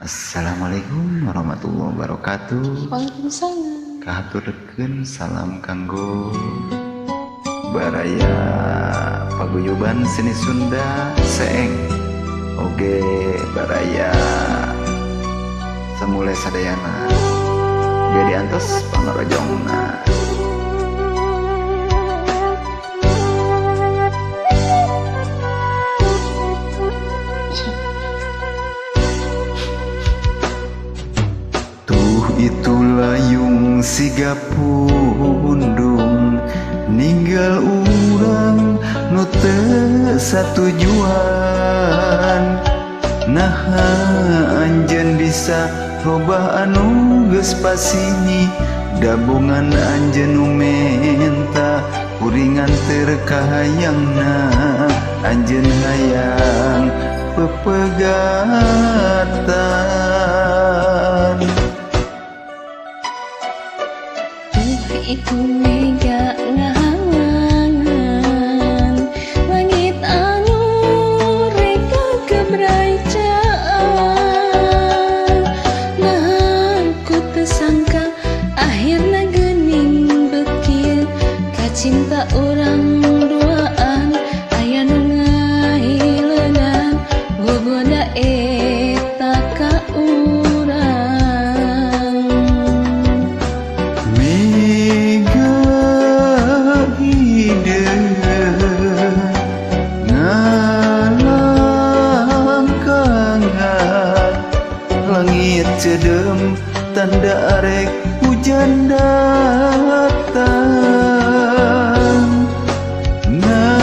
Assalamualaikum warahmatullahi wabarakatuh. Waalaikumsalam. Kahaturkeun salam kanggo baraya paguyuban seni Sunda Seeng oge baraya semule sadayana ge diantos pangarojongna. Itu layung siga pundung ninggal urang nu teu satujuan. Naha anjeun bisa robah anu geus pasini, dabongan anjeun nu menta kuringan terkahayangna. Anjeun hayang pepegatan. Itu mega ngahalangan langit anu reka kebrayaan. Nah ku tersangka akhirna geuning bekil kacinta urang duaan aya nu ngahileungan gogoda eta ka urang. Langit cedem tanda arek hujan datang. Nah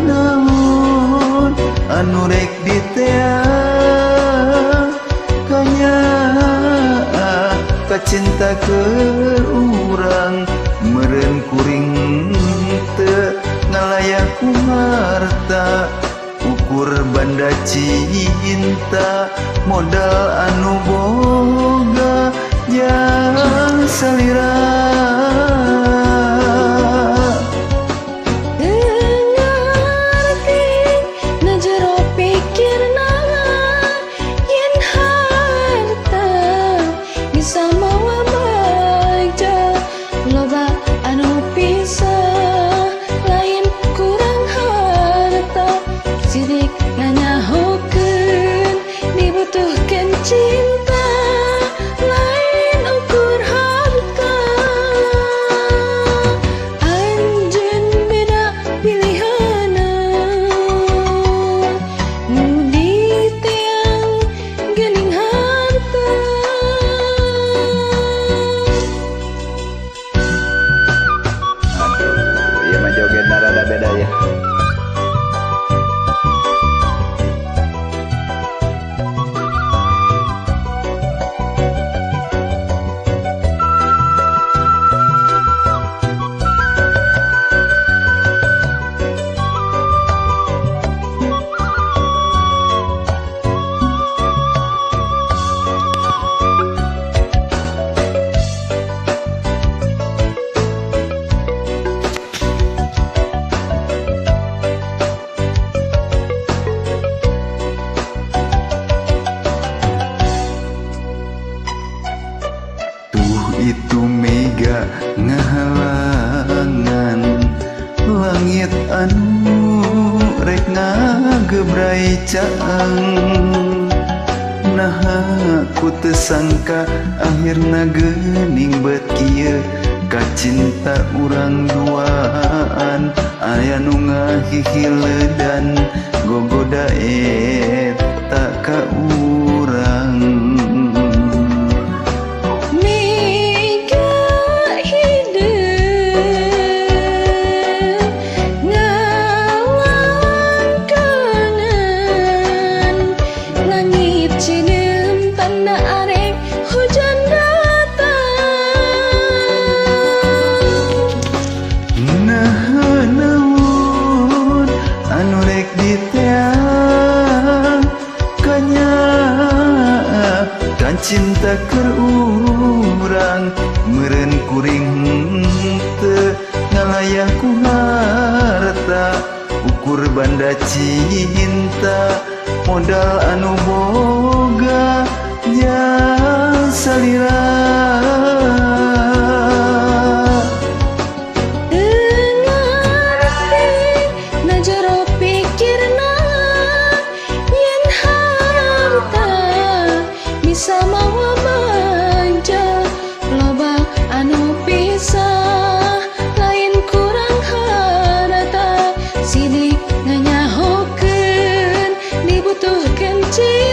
naon anu rek diteang kanya kacinta keur urang meureun kuring teu ngalayak ku harta. Ukur banda cinta modal anu boga jang salira. Ngarti na jero pikirna yen harta bisa mawa bagja loba anu pisah lain kurang harta. Sidik nganyahokeun dibutuhkan cinta lain ukur harta. Anjeun beda pilihana nu diteang geuning harta. Aduh, ieu mah jogetna rada beda ya. Itu mega ngahalangan langit anu rek ngagebrai caang. Naha ku teu sangka akhirna geuning bet kieu kacinta urang duaan aya nu ngahihiledan gogoda eta ka urang. Cinta keur urang meureun kuring teu ngalayah ku harta. Ukur banda cinta modal anu boga. Cinta.